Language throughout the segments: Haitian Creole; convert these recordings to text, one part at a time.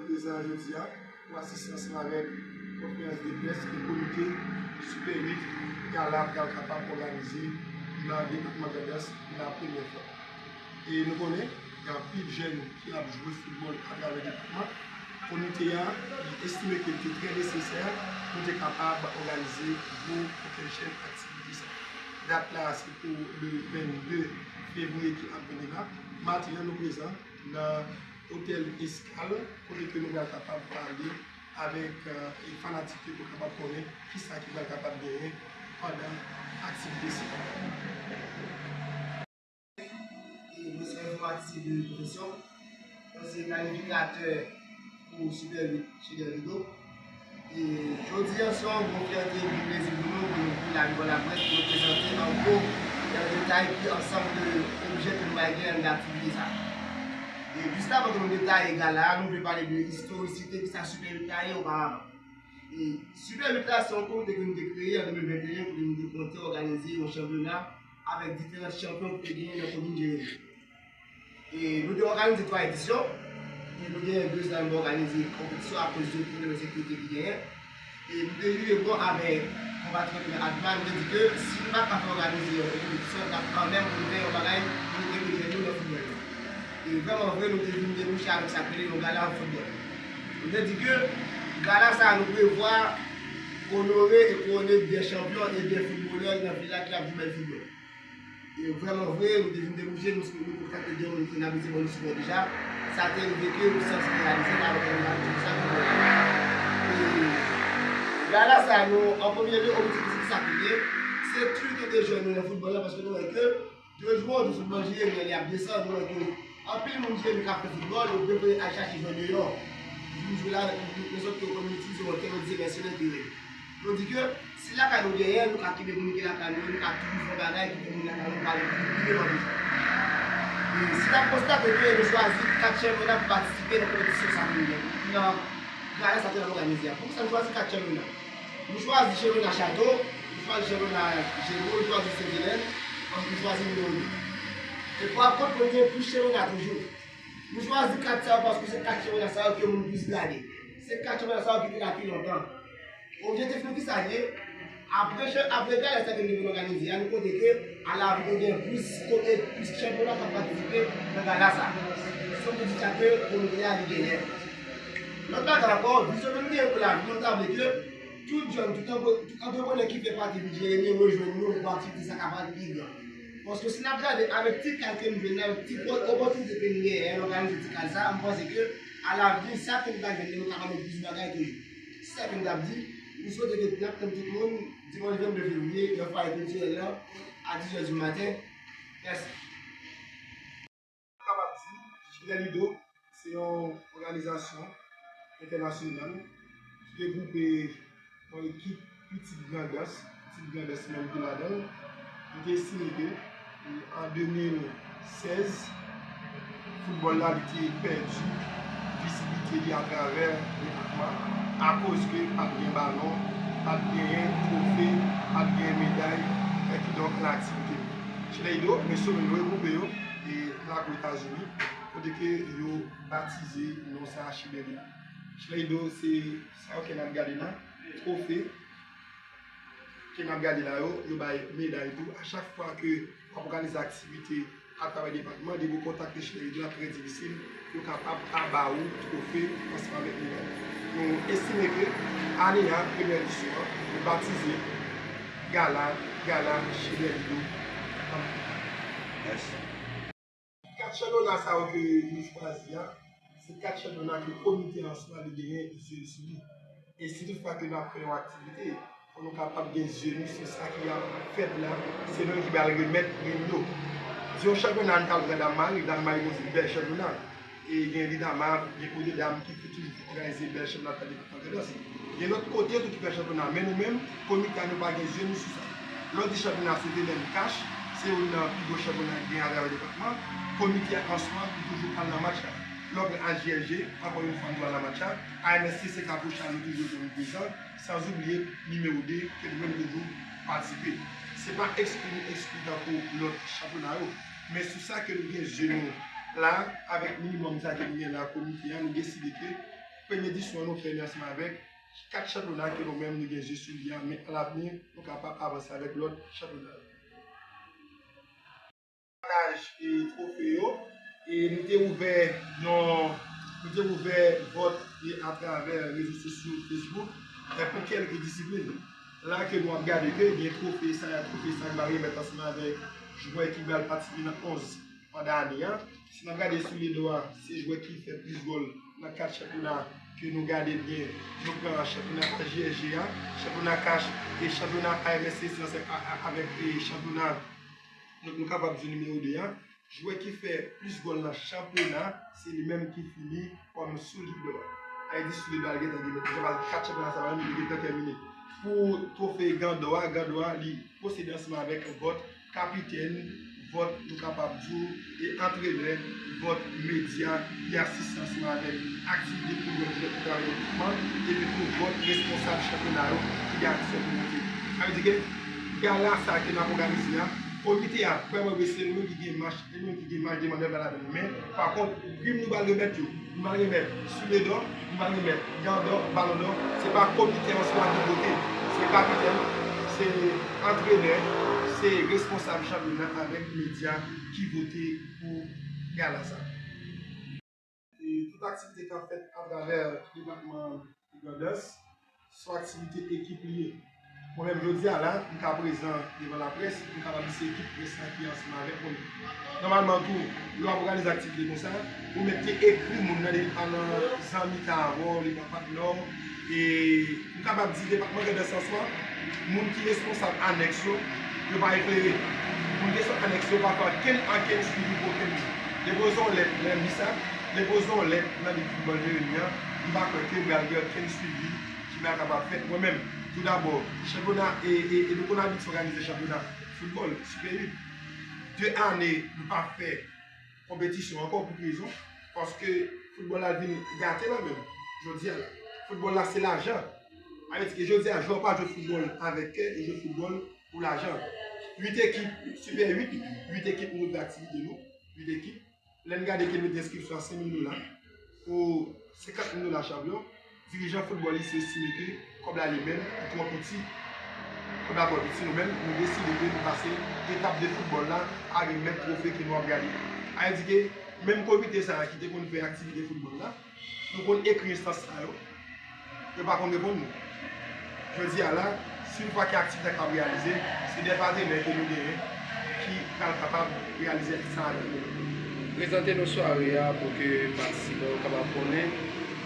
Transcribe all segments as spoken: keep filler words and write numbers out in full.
Prezan jodi a pou asiste ansanm avèk konferans de près ke komite Super uit Gala pral kapab òganize nan depatman Grandans pou la premyè fwa. E nou konnen gen anpil jèn ki ap jwe foutbòl atravè depatman. Komite a, li estime ke li te trè nesesè pou te kapab òganize gwo konvention aktivite sa. Dat la, se pou le vennde fevriye ki ap vini la. Maten an, nou prezan nan Otèl Eskal, kote ke nou pral kapab pale avèk, euh, fanatik yo pou kapab konnen kisa ki pral kapab genyen pandan aktivite sa. E mwen se enfòmatisyen de pwofesyon. Mwen se planifikatè pou Super uit Chez Derlido. E jodi a se yon gwo fyète epi plezi pou nou, pou nou vin la devan laprès, pou nou prezante an gwo e an detay ki ansanm de objè ke nou bay gen anndan aktivite sa. E jis avan ke nou detaye gala a, nou vle pale de istorisite ki sa Super uit la ye oparavan. E Super uit la se yon komite ke nou te kreye an de mil venteyen pou nou te konte òganize yon chanpyona avèk diferan chanpyon ki te genyen nan komin Jeremi. E nou te òganize twa edisyon. E nou genyen de zan nou òganize konpetisyon akoz de pwoblèm ensekirite ki genyen. E nou te rive bon avèk konpatriyòt nou Adma, nou te di ke si nou pa ka fè òganize yon konpetisyon, n ap kanmenm pou nou fè yon bagay pou nou entegre jèn nou nan foutbòl la. E vrèman vre, nou te vin debouche avèk sa k rele yon gala foutbòl. Nou te di ke gala sa a, nou prevwa onore e kouwone de chanpyon e de foutbolè nan vil la ki ap jwe bèl foutbòl. E vrèman vre, nou te vin debouche, nou, nou kontakte de moun ki te abitye ban nou sipò deja. Sa te rive ke nou sansibilize l avèk animatè sa nou wè. E gala sa, nou, an premye lye, objektif li se sa ki ye, se tirke de jèn nou nan foutbòl la, paske nou wè ke de jou an jou foutbòl Jeremi an li ap desann, nou wè ke anpil moun Jeremi k ap fè foutbòl, yo prefere al chache jwè deyò. Vin jwe la, lezòt ke yo konn itilize yon tèren, nou di se mèsenè ki rele. Nou di ke si lakay nou genyen, nou ka kenbe moun ki lakay nou, nou ka toujou fè bagay ki fè moun lakay nou pale pi devan toujou. E si n ap konstate ke nou chwazi kat chanpyona pou patisipe nan konpetisyon sa nou gen, nan gala sa ke n ap òganize a. Poukisa nou chwazi kat chanpyona? Nou chwazi chanpyona Chato, nou chwazi chanpyona Jero, nou chwazi Sentelèn, nou chwazi nimewo de. E pa kont, nou gen plis chanpyona toujou. Nou chwazi kat sa yo paske se kat chanpyona sa yo ke moun plis gade. Se kat chanpyona sa yo ki te la pi lontan. Objektif nou ki sa l ye? Apre chan-, apre gala sa ke nou vin òganize a, nou konte ke alavni nou gen plis kote, plis chanpyona k ap patisipe nan gala sa. Se yon objektif sa ke komite a li genyen. Lòt bagay ankò, vizyon ke nou genyen pou lavni, nou ta vle ke tout jèn, tout antre-, tout antreprenè ki fè pati Vil Jeremi rejwenn nou pou aktivite sa kapab pi gran. Paske si n ap gade avèk ti kal ke nou jwenn, avèk ti po-, opòtinite ke nou genyen lè n òganize ti kal sa, m panse ke alavni, sa ke nou ta jwenn, nou kapab met plis bagay toujou. Se sa ke m t ap di, nou swete ke n ap tann tout moun dimanch vennde fevriye nan fwaye kiltirèl la a dis è di maten. Mèsi. Kapab di, Chilè Lido se yon òganizasyon entènasyonal ki regwoupe yon ekip pitit Grandans, pitit Grandans menm ki ladan l. Nou te estime ke, e, an de mil sèz, foutbòl la, li te pèdi vizibilite li atravè depatman akoz ke pa t gen balon, pa t genyen twofe, pa t genyen meday, e kidonk nan aktivite. Chilè Lido, mesye yo, nou regwoupe yo, e, nan Etazini, kote ke yo batize non sa a Chilè Lido. Chilè Lido, se sa yo ke n ap gade la, twofe ke n ap gade la yo, yo bay meday tou. A chak fwa ke w ap òganize aktivite atravè depatman, depi w kontakte Chilè Lido, l ap trè difisil pou yo kapab pa ba ou twofe ansanm avèk meday. Nou estime ke ane a, premyè edisyon an, nou batize gala, gala Chilè Lido. Mèsi. Kat chanpyona sa yo ke nou chwazi a, se kat chanpyona ke komite an swa li genyen zye sou li. E si toutfwa ke n ap fè yon aktivite, fò nou kapab gen zye nou sou sa ki ap fèt la, se nou menm ki pral remèt prim yo. Di yon chanpyona nou t al pran Dam Mari, Dam Mari gon ti bèl chanpyona. E gen Lidama, gen Odedam ki toujou òganize bèl chanpyona nan depatman Grandans. Gen lòt kote tou ki fè chanpyona, men nou menm, komite a, nou pa gen zye nou sou sa. Lè w di chanpyona Sentelèn Kach, se youn nan pi gwo chanpyona ki gen atravè depatman. Komite a an swa, li toujou al nan match la. Lè w pran A J L G, ankò yon fwa, nou al nan match la. A M S C, se Kapoucha, nou toujou, nou prezan. San oubliye nimewo de, ke nou menm toujou patisipe. Se pa ekskli nou ekskli tankou lòt chanpyona yo, men sou sa ke nou gen zye nou la, avèk minimòm sa ke nou gen la, komite a, nou deside ke Premye edisyon an nou fè li ansanm avèk kat chanpyona ke nou menm nou gen je sou li a, men alavni nou kapab avanse avèk lòt chanpyona. Pataj e twofe yo, e nou te ouvè yon, nou te ouvè vòt e atravè rezo sosyo Facebook, e pou kèlke disiplin. La ke nou ap gade ke gen twofe sa, twofe sa ki va remèt ansanm avèk jwè ki pral patisipe nan onz pandan ane a. Si n ap gade sou ledò a, se jwè ki fè plis gòl nan kat chanpyona ke nou gade byen. Nou pran chanpyona K J S G a, chanpyona K A C H e chanpyona A M S C S ansanm a- a- avèk e chanpyona, nou, nou kapab di nimewo de a. Jwè ki fè plis gòl nan chanpyona, se li menm ki fini kòm sou ledò a. Sa vle di sou ledò a, li gentan gen, li gentan gen kat chanpyona sa yo, li gentan tèmine. Pou twofe Gandò a, Gandò a, li posede ansanm avèk vòt kapitèn, vòt, nou kapab di w, e antrenè, vòt medya, ki asiste ansanm avèk aktivite pou lòt jwè ki travay nan ekipman, epi tou vòt responsab chanpyona yo ki gen aksè pou vote. Sa vle di ke gala sa ke n ap òganize a, komite a vrèman vle se nou menm ki gen mach, se nou menm ki gen mach de mannèv la ladan l. Men, pa kont, prim nou pral remèt yo. Nou pral remèt sou ledò, nou pral remèt Gandò, Balondò. Se pa komite an swa ki vote. Se kapitèn, se antrenè, se responsab chanpyona avèk medya ki vote pou gala sa. E tout aktivite k ap fèt atravè depatman Grandans, se yon aktivite ekip li ye. Mwen menm jodi a la, m ka prezan devan laprès, m kapab di se ekip près la ki ansanm avèk mwen. Nòmalman tou, lè w ap òganize aktivite konsa, ou mèt te ekri moun nan, li pa nan zanmi ta avè w, li pa patnè w. E m kapab di depatman Grandans an swa, moun ki responsab anèks yo, yo pa eklere. Moun ki responsab anèks yo pa fè ankenn, ankenn swivi pou okenn moun. Depoze yon lèt nan MISAC, depoze yon lèt nan Lig Foutbòl Jeremi an, m pa kwè ke pral gen okenn swivi ki pral kapab fèt. Mwen menm, toudabò, chanpyona, e, e, e nou konn abitye òganize chanpyona foutbòl, Super uit. De ane, nou pa fè konpetisyon ankò pou ki rezon? Paske foutbòl la vin gate nan men m. Jodi a la, foutbòl la se lajan. Sa vle di ke jodi a, jwè pa jwe foutbòl avèk kè, yo jwe foutbòl pou lajan. Uit ekip, Super uit, uit ekip nou ouvè aktivite nou, uit ekip. Lè n gade ke nou mete enskripsyon a senk mil dola, pou senkant mil dola chak, dirijan foutbòl isi estime ke kòb la li menm li twò piti. Kòb la twò piti, nou menm, nou deside ke nou pase etap de foutbòl la a remèt twofe ke nou ap gade. Sa vle di ke menm komite sa a ki te konn fè aktivite foutbòl la, nou konn ekri enstans sa yo, yo pa konn reponn nou. Jodi a la, si yon fwa ke aktivite a k ap reyalize, se de patenè ke nou genyen ki pral kapab reyalize sa avèk nou. Prezante nou sware a pou ke patisipan yo kapab konnen,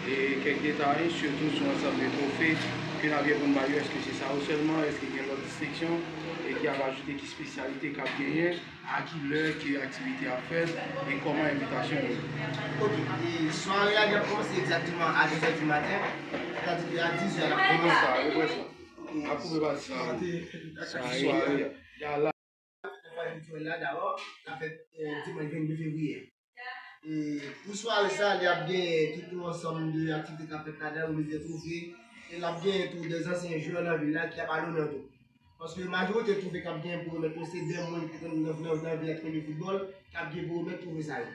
e, kèk detay, sitou sou ansanm de twofe ke n ap gen pou n ba yo. Èske se sa yo sèlman? Èske gen lòt distenksyon? E ki ap ajoute ki espesyalite k ap genyen? A ki lè ke aktivite ap fèt e kòman envitasyon yo? Ok, e sware a li ap kòmanse egzakteman a dizè di maten, sètadi ke a dizè l ap kòmanse. Reprann sa, reprann sa. Ok. N ap koupe pati sa. Sa, sware a. Gala. Fèt kiltirèl la dabò, l ap fèt, e, dimanch vennde fevriye. E pou sware sa, li ap gen tout yon ansanm de aktivite k ap fèt ladan, remiz de twofe, e l ap gen tou de zansyen jwè nan vil la ki ap al onè tou. Paske majorite twofe k ap gen pou remèt yo, se de moun ki nan, nan, nan vil la ki renmen foutbòl, k ap gen pou remèt twofe sa yo.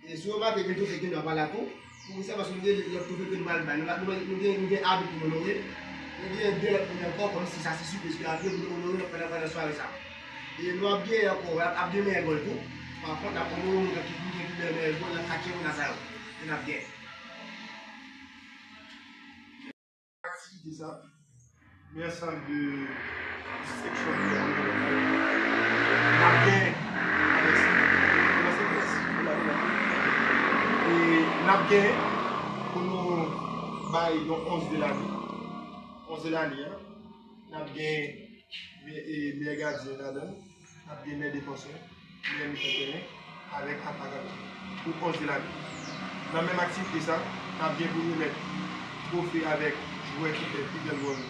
E si w remake, gen twofe ki nou pa la tou, poukisa? Paske nou gen lòt twofe ke nou pral bay. Nou, nou, nou gen, nou gen abit pou nou onore, nou gen de lòt moun ankò, kòmsi sa se sipriz ke apre pou nou onore nan, pandan, pandan sware sa. E nou ap gen ankò, ap, ap gen meyè gòl tou. Pa kont, n ap onore moun ki vin gen pi bèl meyè gòl nan kat chanpyona sa yo. E n ap gen. Aktivite sa, men ansanm de distenksyon pou nou. N ap gen, e n ap gen pou nou bay yon onz de lane. Onz de lane an, n ap gen me-, e, meyè gadyen ladan l, n ap gen meyè defansè, meyè mitan teren, avèk atakè pou onz de lane. Nan menm aktivite sa, n ap gen pou remèt twofe avèk jwè ki fè pi bèl gòl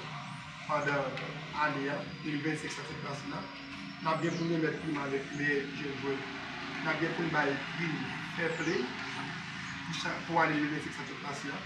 pandan ane a, de mil vennsenk sa k sot pase la. N ap gen pou remèt prim avèk meyè jèn jwè. N ap gen pou n bay prim fair play pou sa, pou ane de mil vennsenk sa k sot pase a.